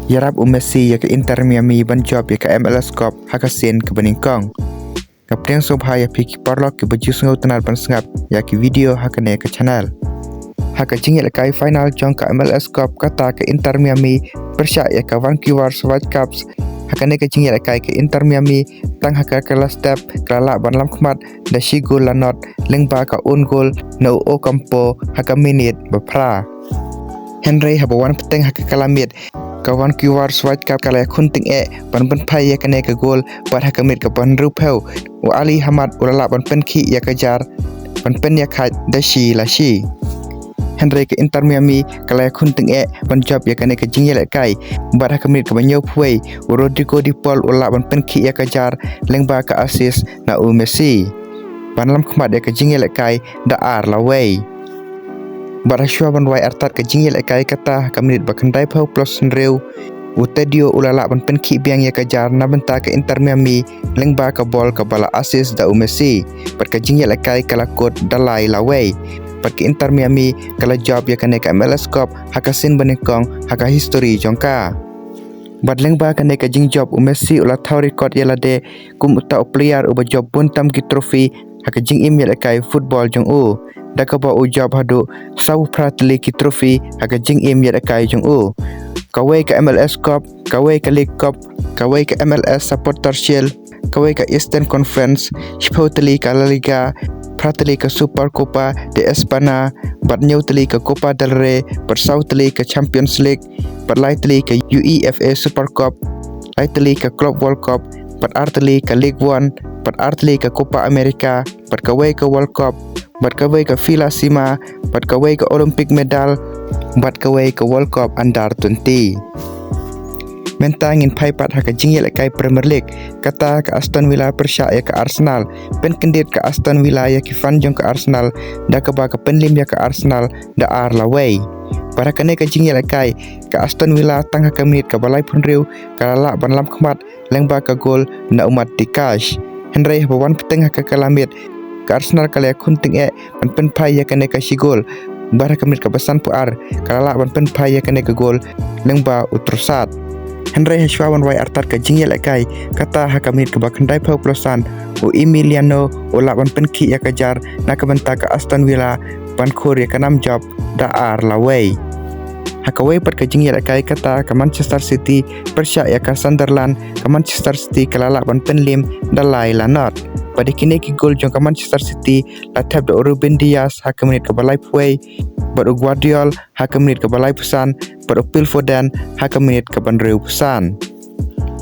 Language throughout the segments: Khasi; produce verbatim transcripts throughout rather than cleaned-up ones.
ïarap u Messi ïa ka Inter Miami ban jop ïa ka M L S Cup ha ka sien kaba nyngkong. Nga pdiang sngewbha ïa phi ki paralok kiba ju sngewtynnat ban sngap ïa ki video ha kane ka channel. Ha ka jingïalehkai final jong ka M L S Cup kata ka Inter Miami pyrshah ïa ka Vancouver Whitecaps. Ha kane ka jingïalehkai ka Inter Miami tang ha ka kylla step ka la lah ban lam khmat da shi gol la nod lyngba ka own goal na u Ocampo ha ka minit ba phra. Hynrei haba wan bteng ha ka kylla miet ka Vancouver Whitecaps ka la ïakhun tyngeh ban pynphai ïa kane ka gol bad ha ka minit kaba hynriewphew u Ali Hamad u la lah ban pynkhih ïa ka jar ban pynïakhaid da shi la shi. Hynrei ka Inter Miami ka la ïakhun tyngeh ban jop ïa kane ka jingïalehkai bad ha ka minit kaba hynñiewphew wei u Rodrigo De Paul u la lah ban pynkhih ïa ka jar lyngba ka assist na u Messi ban lam khmat ïa ka jingïalehkai da ar la wei. Bad ha shuwa ban wai artat ka jingïalehkai kata ha ka minit ba khyndaiphew plus hynriew u Tadiu u la lah ban pynkhih biang ïa ka jar na bynta ka Inter Miami lyngba ka bol kaba la assist da u Messi. Bad ka jingïalehkai ka la kut da lai la wei. Bad ka Inter Miami ka la jop ïa kane ka M L S Cup ha ka sien ba nyngkong ha ka history jong ka. Bad lyngba kane ka jingjop u Messi u la thaw record ïa lade kum uta u player uba jop bun tam ki trophy ha ka jingim ïalehkai football jong u, da kaba u jop haduh saw phra tylli ki trophy ha ka jingim ïalehkai jong u. Kawei ka M L S Cup, kawei ka League Cup, kawei ka M L S Supporters Shield, kawei ka Eastern Conference, shiphew tylli ka La Liga, phra tylli ka Super Copa de España, bad hynñiew tylli ka Copa del Rey, bad saw tylli ka Champions League, bad lai tylli ka UEFA Super Cup, lai tylli ka Club World Cup, bad ar tylli ka Ligue One, bad ar tylli ka Copa America, bad kawei ka World Cup, bad kawei ka Fila Sima, bad kawei ka Olympic medal, bad kawei ka World Cup Under twenty. Mynta ngin phai pat ha ka jingïalehkai Premier League, kata ka Aston Villa pyrshah ïa ka Arsenal. Pynkyndit ka Aston Villa ïa ki fan jong ka Arsenal da kaba ka pynlim ïa ka Arsenal da ar la wei. Bad ha kane ka jingïalehkai ka Aston Villa tang ha ka minit kaba laiphew hynriew ka la lah ban lam khmat lyngba ka gol na u Matty Cash. Hynrei haba wan bteng ha ka kylla miet ka Arsenal ka la ïakhun tyngeh ban pynphai ïa kane ka shi gol. Bad ha ka minit kaba sanphew ar ka la lah ban pynphai ïa kane ka gol lyngba u Trossard. Hynrei ha shuwa ban wai artat ka jingïalehkai kata ha ka minit kaba khyndaiphew plus san u Emiliano u lah ban pynkhih ïa ka jar na ka bynta ka Aston Villa ban khur ïa ka nam jop da ar la wei. Ha kawei pat ka jingïalehkai kata ka Manchester City pyrshah ïa ka Sunderland, ka Manchester City ka la lah ban pynlim da lai la nod. Bad ïa kine ki gol jong ka Manchester City la thep da u Ruben Dias ha ka minit kaba laiphew wei, bad u Gvardiol ha ka minit kaba laiphew san, bad u Phil Foden ha ka minit kaba hynriewphew san.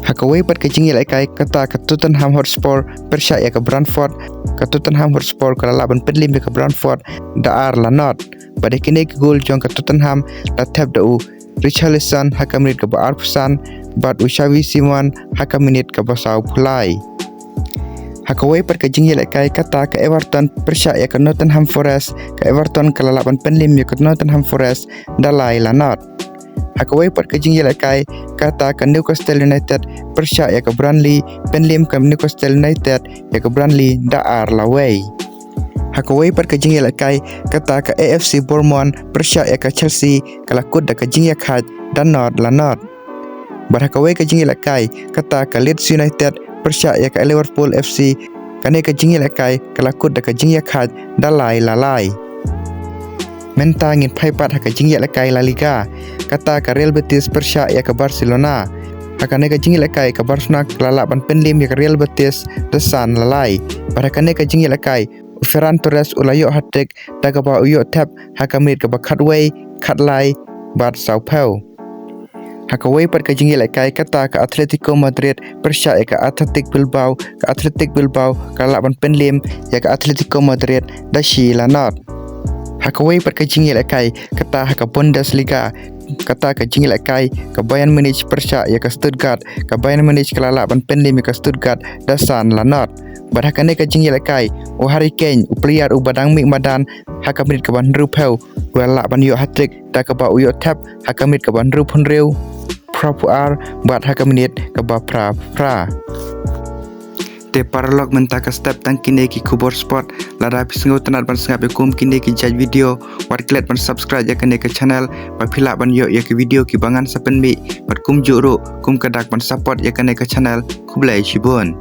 Ha kawei pat ka jingïalehkai kata ka Tottenham Hotspur pyrshah ïa ka Brentford, ka Tottenham Hotspur ka la lah ban pynlim ïa ka Brentford da ar la nod. Bad ïa kine ki gol jong ka Tottenham la thep da u Richarlison ha ka minit kaba arphew san, bad u Xavi Simons ha ka minit kaba sawphew lai. Ha kawei pat ka jingïalehkai kata ka Everton pyrshah ïa ka Nottingham Forest, ka Everton ka la lah ban pynlim ïa ka Nottingham Forest da lai la nod. Ha kawei pat ka jingïalehkai kata ka Newcastle United pyrshah ïa ka Burnley, pynlim ka Newcastle United ïa ka Burnley da ar la wei. Ha kawei pat ka jingïalehkai kata ka A F C Bournemouth pyrshah ïa ka Chelsea ka la kut da ka jingïakhaid da nod la nod. Bad ha kawei ka jingïalehkai kata ka Leeds United pyrshah ïa ka Liverpool F C, kane ka jingïalehkai ka la kut da ka jingïakhaid da lai la lai. Mynta ngin phai pat ha ka jingïalehkai La Liga, kata ka Real Betis pyrshah ïa ka Barcelona. Ha kane ka jingïalehkai ka Barcelona ka la lah ban pynlim ïa ka Real Betis da san la lai. Bad ha kane ka jingïalehkai u Ferran Torres u la ïoh hat-trick da kaba u ïoh thep ha ka minit kaba khatwei, khatlai, bad sawphew. Ha kawei pat ka jingïalehkai kata ka Atletico Madrid pyrshah ïa ka Athletic Bilbao, ka Athletic Bilbao ka la lah ban pynlim ïa ka Atletico Madrid da shi la nod. Ha kawei pat ka jingïalehkai kata ha ka Bundesliga, kata ka jingïalehkai ka Bayern Munich pyrshah ïa ka Stuttgart, ka Bayern Munich ka la lah ban pynlim ïa ka Stuttgart da san la nod. Bad ha kane ka jingïalehkai u Harry Kane u player uba dang mih madan ha ka minit kaba hynriewphew u la lah ban ïoh hat-trick da kaba u ïoh thep ha ka minit kaba hynriewphew hynriew, phraphew ar, bad ha ka minit kaba phraphew phra. Te paralok mynta ka step tang kine ki khubor sport, lada phi sngewtynnat ban sngap ïa kum kine ki jait video, wat klet ban subscribe ïa kane ka channel, ba phi lah ban ïoh ïa ki video kiba ngan sa pynmih bad kumjuh ruh kum ka dak ban support ïa kane ka channel. Khublei shibun.